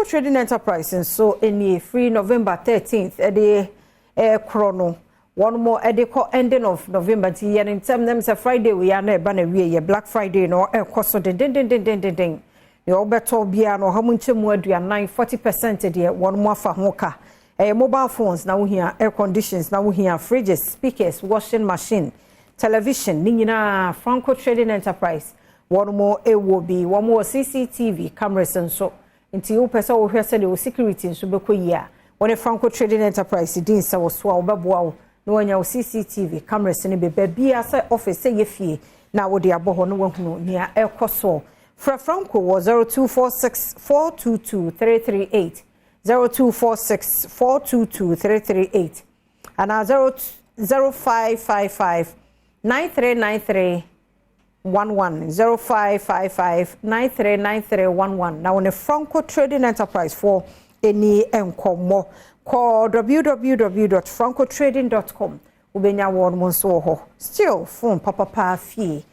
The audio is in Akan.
Franco Trading Enterprise nso nie. Free November 13th ɛde ɛkorɔ no, wɔn mo ɛde kɔ ending of November, nti yɛ ne ntɛm nam sɛ Friday wei a na ɛba na wie yɛ Black Friday no ɛkɔ so dendendendendenden. Deɛ ɔbɛtɔ biara no, 40%, 40% deɛ wɔn mo afa ho ka. Ɛyɛ mobile phones na wohia, air conditions na wohia, fridges, speakers, washing machine, television, ne nyinaa Franco Trading Enterprise wɔn mo ɛwɔ bi. Wɔn wɔ CCTV cameras nso, nti wopɛ sɛ wohwɛ sɛdeɛ wo security nso bɛkɔ yie a, wɔne Franco Trading Enterprise di nsa wɔ so a wɔbɛboa wo na wɔanya wo CCTV cameras no bi baabia, sɛ office, sɛ yɛ fie, na wode abɔ hɔ na woahunu nea ɛkɔ soɔ. Frɛ Franco wɔ 0246 422 338, 0246 422 338, anaa 0555 9393 11, 0555 939311, na wɔne Franco Trading Enterprise foɔ ani nkɔmmɔ. Kɔ www.francotrading.com, wobɛnya wɔn mo nso wɔ hɔ. Still phone papapa fie.